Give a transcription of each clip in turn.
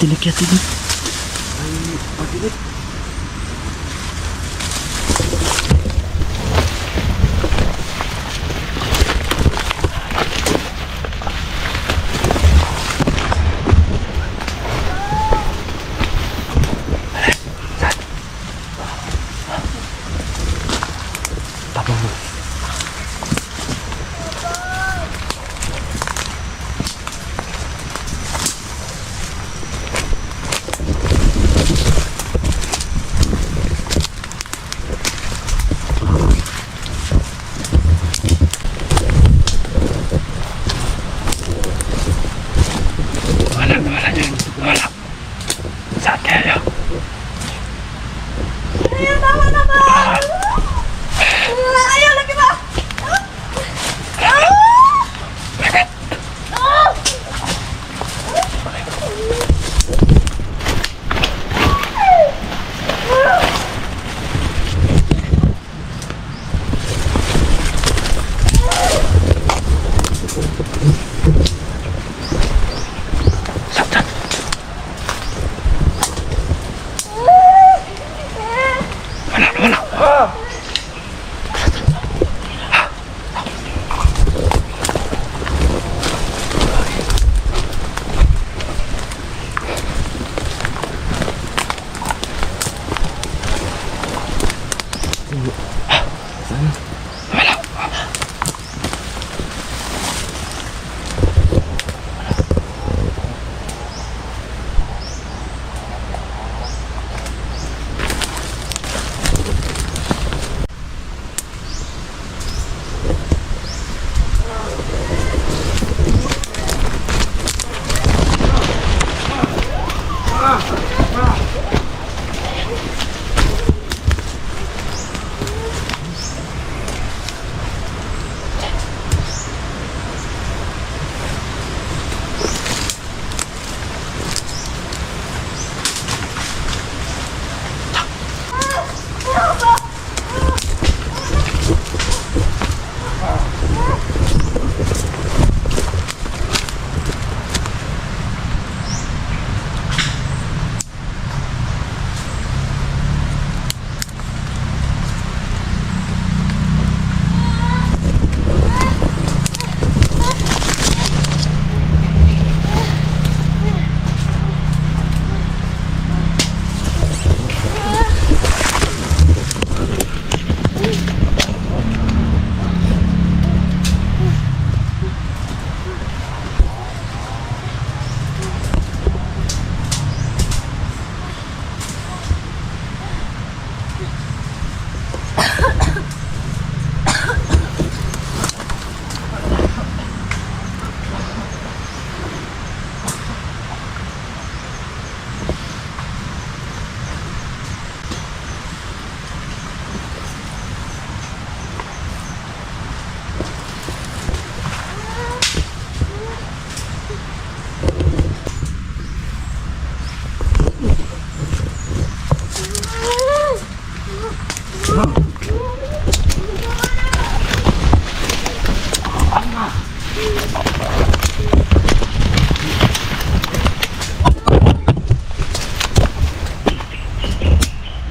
Tinik ya tinik. Ay, pagilid. Tabang mo. Wala, wala dyan. Wala. Saan kayo? Ayaw, tama na ba? Ayaw, lagi ba? Saan, saan? Wala, wala.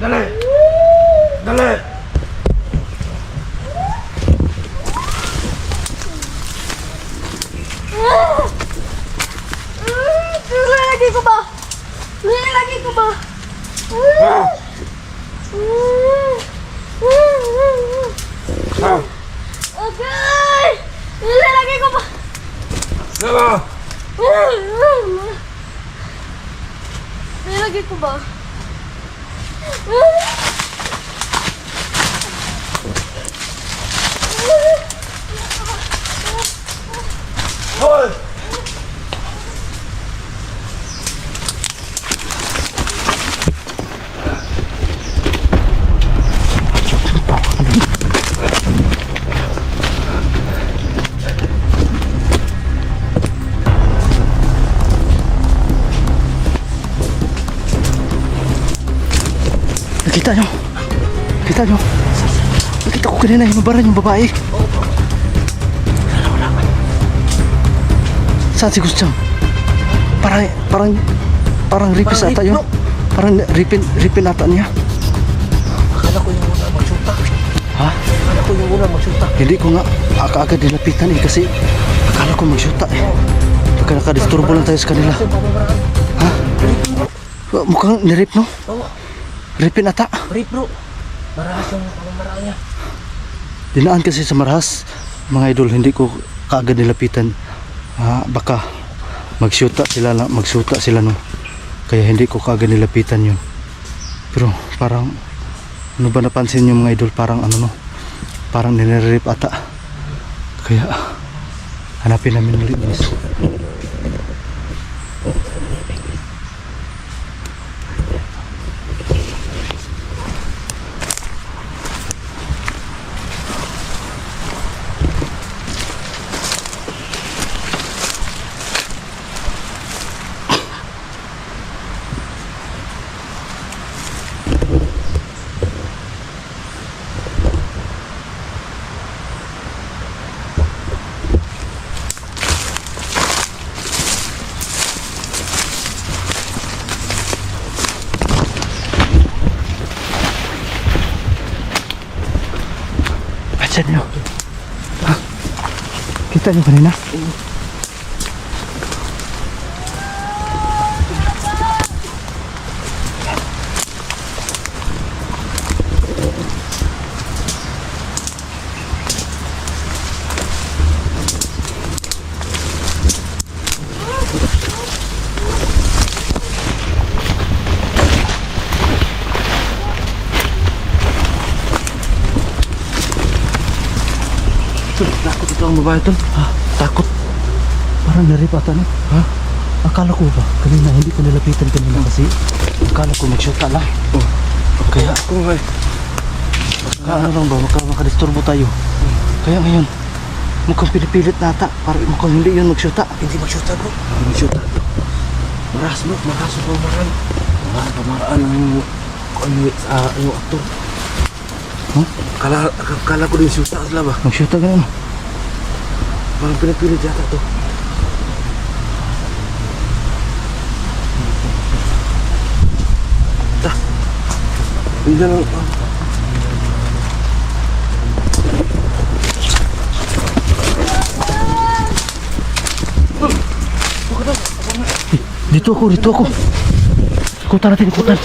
Dali! Dali! Lagi ko ba? Lagi ko ba? Ah! Ah! Agay! Lagi ko ba? Dala! Lagi ko ba? Hoy! Nakita nyo? Nakita nyo? Nakita ko kanina yung baran yung babae. Wala, wala. Saan si Gusto? Parang, parang, Parang ripis Parang ata rip, yun. no? Parang ripin ata niya. Akala ko yung una magsyuta. Ha? Akala ko yung una magsyuta. Hindi ko nga agad nilapitan eh kasi akala ko magsyuta eh. Baka nakadisturbo lang tayo sa kanila. Ha? Mukhang nirip, no? Oo. Ripin ata. Rip, bro. Marahas yung pamamaraan niya. Dinaan kasi sa marahas, mga idol, hindi ko kaagad nilapitan. Ah, baka magsyuta sila lang, magsyuta sila, no. Kaya hindi ko kaagad nilapitan yun. Pero parang ano ba napansin niyo, mga idol, parang ano, no? Parang nilirip ata. Kaya hanapin namin ulit, guys. Pansin niyo. Ha? Kita niyo kanina? Tol, takot ito ang babae, tol. Ha? Takot. Parang narip ata, no? Ha? Akala ko ba? Kanina, hindi ko nilapitan kanina kasi akala ko magsyuta lang. Oh. Kaya, Ako nga eh. baka ano lang ba, baka makadisturbo tayo. Kaya ngayon, mukhang pinipilit na ata. Parang mukhang hindi yun magsyuta. Hindi magsyuta, bro. Hindi magsyuta. Marahas, bro. Marahas yung pamamaraan. Marahas pamamaraan ang ano, yung aktor. Huh? Kala ko din syuta sila ba? Magsyuta ganun. Parang pinipilit yata to. Ta. Hindi lang. Ah. Dito ako, dito ako. Ikutan natin, ikutan.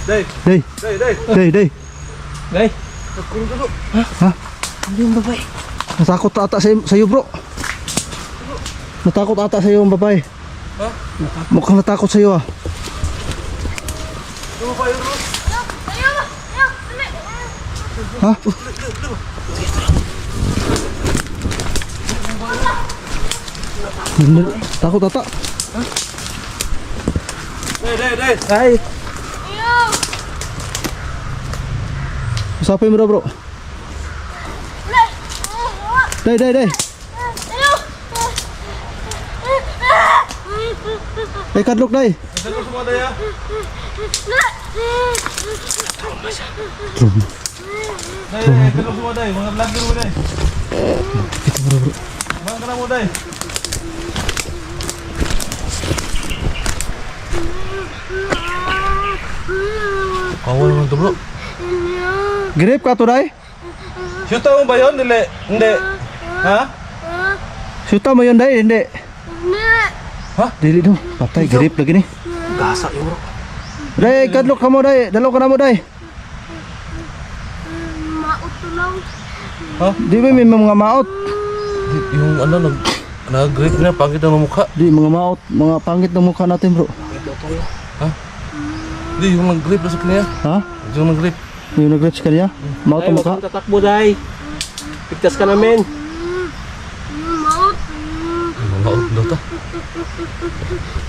Day, Day, day, day. day, day. Day. Ha? Ano yung babae? Natakot ata sa'yo, bro. Natakot ata sa'yo ang babae. Ha? Mukhang natakot sa'yo ah. Ano ba yun, bro? Ayaw! Ayaw! Dali! Ha? Takot ata. Day, day, day. Ay. Ayaw! Usapin mo daw, bro. Dali! Day, day, day. Ayaw! Day, kadlok, day. Saan mo day ah? Trauma. Day, day, kalong mo day. Mga vlogger mo day. Ito, bro, bro. Mga kana mo day. Kawan naman to, bro. Grip ka to, day. Shoot mo ba yun? Dili. Hindi. Ha? Shoot mo yun, day. Hindi. Dili no. Patay, grip lagi ni. Gasa yun, bro. Day, kadlok ka mo, day. Dalaw ka na mo, day. Mautulaw. Di ba may mga maot? Yung ano, nag-grip na, pangit ang mukha. Di, mga maot. Mga pangit ng mukha natin, bro. Hindi, yung nag-grip na sa kanya. Ha? Yung nag-grip. Yung nag-grip sa kanya? Maot ang mukha? Tatakbo, day. Pigtas ka namin. Maut. Mga daw ta.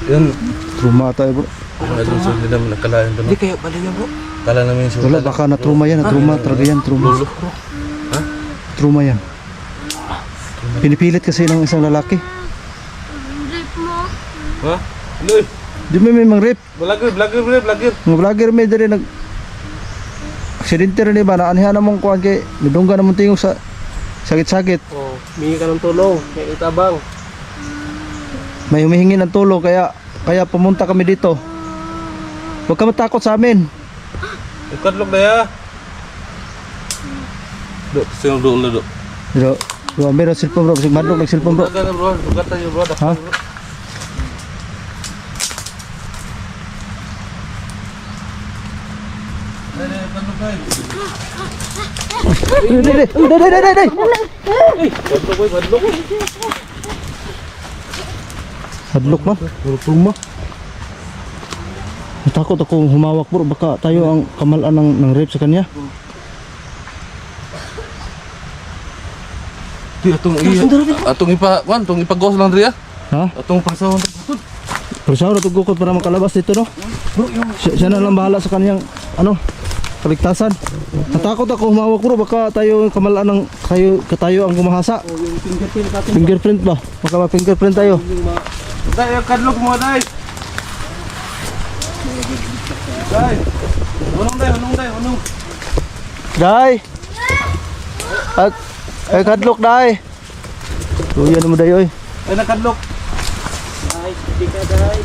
Yun, Trauma tayo, bro. mga idol, so hindi namin nakalain doon. Hindi kayo bali yan, bro. Kala namin yung Wala, baka na-trauma yan. Na-trauma talaga yan. Trauma. Ha? Trauma yan. Pinipilit kasi ng isang lalaki. Rape mo. Ha? Hindi, Di ba may mga rape? vlogger, vlogger, vlogger, vlogger. Mga vlogger may dali nag... Aksidente rin ba na anihan namong kuan kay midungga namong tingog sa sakit-sakit. Oh, mingi ka ng tulong, may itabang. May humihingi ng tulong kaya kaya pumunta kami dito. Huwag ka matakot sa amin. Ikadlok na ya. Do, sino do ulo do. Bro, bro, meron cellphone, bro. Kasi madlok ng cellphone, bro. Dugan bro, dugan tayo bro. Ha? Dai, dai, dai, dai, dai, dai. Hadlok man. Tuma. Natakot ako humawak, bro, baka tayo ang kamalan ng rape sa kanya. Di atong i atong ipa kwan, atong ipagos lang diri ah. Ha? Atong pagsawon. Pero sa oras gukod para makalabas dito, no? Siya na lang bahala sa kanyang ano, kaligtasan. Natakot ako humawak, bro, baka tayo ang kamalan ng tayo tayo ang gumahasa. Oh, yung fingerprint natin. Fingerprint ba? Baka ma-fingerprint tayo. Dai, kadlok mo dai. Dai. Unong dai, unong dai, unong. Day! At ay kadlok, day. Luyan mo, day, oy. Ay nakadlok. Ay, hindi ka dahil.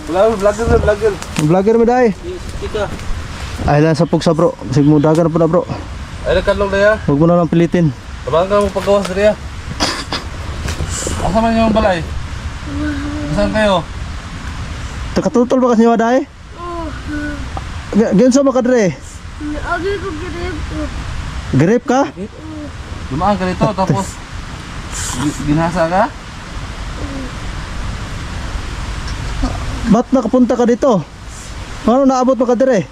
Vlogger, vlogger, vlogger. Ang vlogger mo, day. Hindi ka. Ay lang sa pugsa, bro. Sige mo dagan na po na, bro. Ay nakadlok dai ah. Huwag mo na lang pilitin. Tabangan ka mo paggawas diri ah. Asa man yung balay? Saan kayo? Takatutol ba kasi niyo, day? Oh, Ganyan sa makadre. agi ko grip ko. Grip ka? Dumaan ka dito tapos ginasa ka? Ba't nakapunta ka dito? Paano naabot mo ka dire?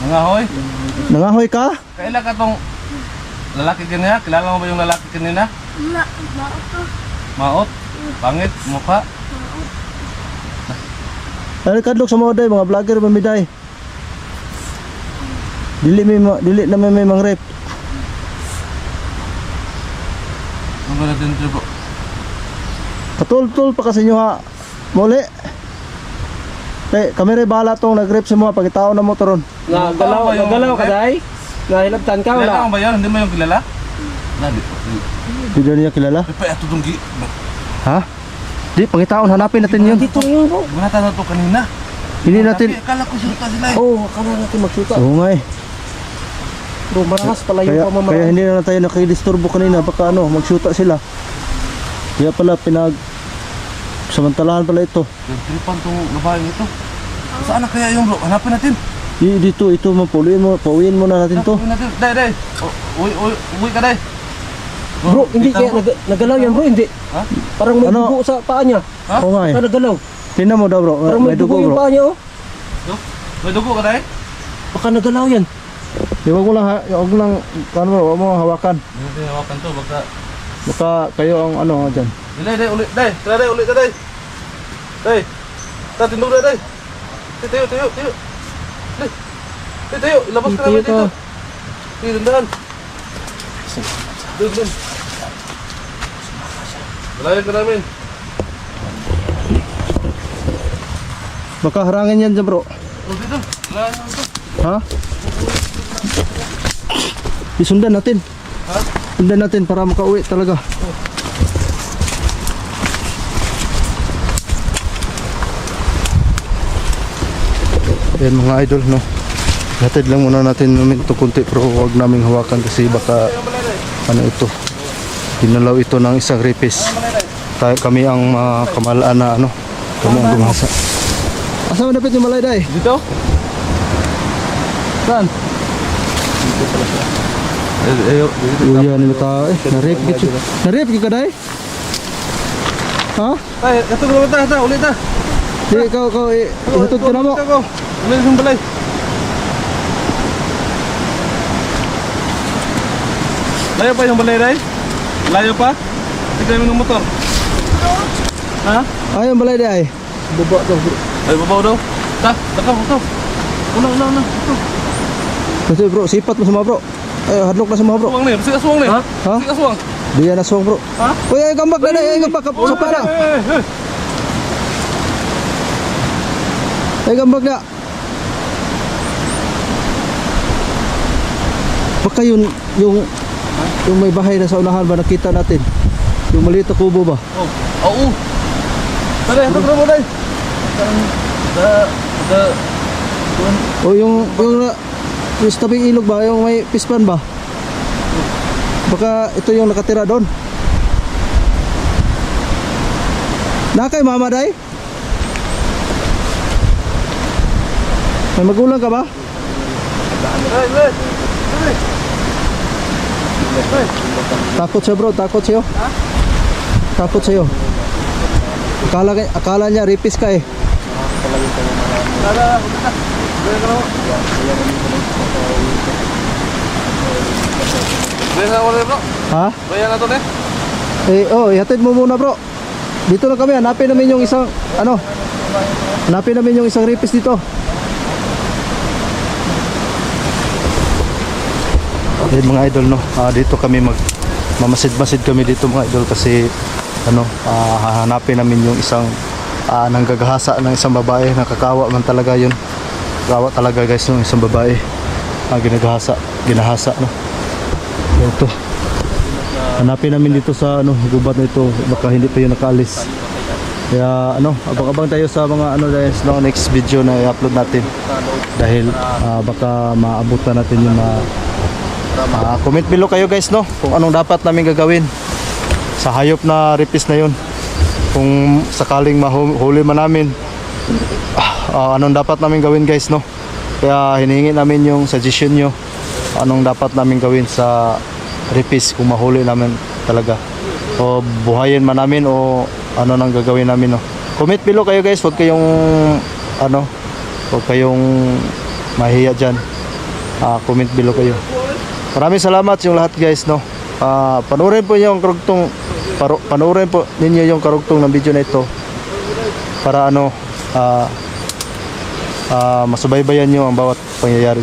Nangahoy? Nangahoy ka? Kailan ka tong lalaki kanina? Kilala mo ba yung lalaki kanina? Na, na to. Maot? Pangit? Mukha? Ay kadlok sa mga day, mga vlogger ba mi day? Dili may dili na may mang rape. Ano ba natin dito bro? Katultol pa kasi nyo ha. Muli. Eh, kami rin bahala tong nag-rape sa mga pagkitao na motoron. Nagalaw, Tama ba yung nagalaw ka dahil? Nahilabtan ka Kilala wala? mo ba yun? Hindi mo yung kilala? Wala, di. Hindi daw niya kilala. Di pa ato tong gi... Ha? Di, pangitaon, hanapin natin yun. Dito yun bro. Gunata na to kanina. Hindi natin. Lalaki, akala ko syuta sila eh. Oh, akala natin magsuta. Oo nga eh. Bro, marahas pala yung Kaya, kaya pamamaraan. hindi na lang tayo nakidisturbo kanina. Baka ano, magsyuta sila. Kaya pala pinag... Samantalahan pala ito. Nagtripan tong babaeng ito. Saan na kaya yung bro? Hanapin natin. Di, dito, ito, mapuliin mo, pauwiin muna natin to. Hanapin natin. Day, day. Uwi, uwi, uwi ka day. Bro, hindi kita kaya mo. nagalaw yan bro, hindi. Ha? Parang may Ano? dugo sa paa niya. Ha? Oo nga eh. Baka nagalaw. Tingnan mo daw, bro. Parang May dugo, yung bro. paa niya oh. No? May dugo ka day? Baka nagalaw yan. Di, wag mo lang, wag mo lang, ano bro, wag mo hawakan. Hindi natin hawakan to. Baka... Baka kayo ang ano dyan. Day, day, uli. Day, tara day, uli ka day. Day. Ta, tindog na day. Day, tayo, tayo, tayo. Day. Day, tayo. Ilabas ka Tayo namin ka. dito. Day, dandahan. Doon, doon. Malayan ka namin. Baka harangin yan dyan, bro. Oh, dito. Malayan ka dito. Ha? Isundan natin. Ha? Sundan natin para makauwi talaga. Ayan mga idol, no? Hatid lang muna natin namin ito kunti pero huwag naming hawakan kasi baka ano ito. Dinalaw ito ng isang rapist. Tayo, kami ang mga kamalaan na ano. Kami ang gumasa. Asa man dapat yung malay day? Dito? Saan? Eh, eh, Uya ni mata eh. Na-rape gid siya. Na-rape gid ka day? Ha? Tay, ito bro, ta, ta, ulit ta. Di ikaw ikaw eh, ihatod ka na mo. Ikaw, Ulit sa balay. Layo pa yung balay, Day? Layo pa? Tignan mo ng motor. Ha? Ay, ang balay day. Baba daw bro. Ay, babaw daw. Ta, takaw, ito. Una, una, una. Ito. Kasi bro, sipat mo sa mga bro. Ay, hadlok na sa mga bro. Aswang ni, bisig aswang ni. Ha? Ha? Bisig aswang. Di yan aswang bro. Ha? Uy, ay gambak na day, ay gambak sa para. Eh, eh, eh. Ay gambak na. Baka yun, yung may bahay na sa unahan ba nakita natin? Yung maliit na kubo ba? Oh, oo. Tara, ito mo day. Da da kuan. O yung sa tabing ilog ba? Yung may pispan ba? Baka ito yung nakatira doon. Na kay mama day? May magulang ka ba? Day, day. Day. Takot siya, bro, takot siya. Takot sa'yo. Akala niya rapist ka eh. Tara, ulit na. Day ka na. Day na wala, bro. Ha? Bayan na to, ne. Eh, oh, ihatid mo muna, bro. Dito lang kami, hanapin namin yung isang, ano, hanapin namin yung isang rapist dito. Ayun, mga idol, no, dito kami mamasid-masid kami dito, mga idol, kasi ano, hahanapin namin yung isang nanggagahasa ng isang babae. Nakakawa man talaga yun. Kawa talaga, guys, no, isang babae. Ginagahasa, ginahasa, no. Ito. Hanapin namin dito sa ano, gubat na ito, baka hindi pa yun nakaalis. Kaya ano, abang-abang tayo sa mga ano guys, no, next video na i-upload natin. Dahil baka maabutan natin yung mga comment below kayo, guys, no, kung anong dapat namin gagawin sa hayop na rapist na yun. Kung sakaling mahuli man namin, anong dapat namin gawin, guys, no. Kaya hinihingi namin yung suggestion nyo, anong dapat namin gawin sa rapist kung mahuli namin talaga. O buhayin man namin o ano nang gagawin namin, no. Comment below kayo, guys, huwag kayong ano, huwag kayong mahiya dyan. Comment below kayo. Maraming salamat yung lahat, guys, no. Panoorin po ninyo yung karugtong ng video na ito para ano masubaybayan nyo ang bawat pangyayari.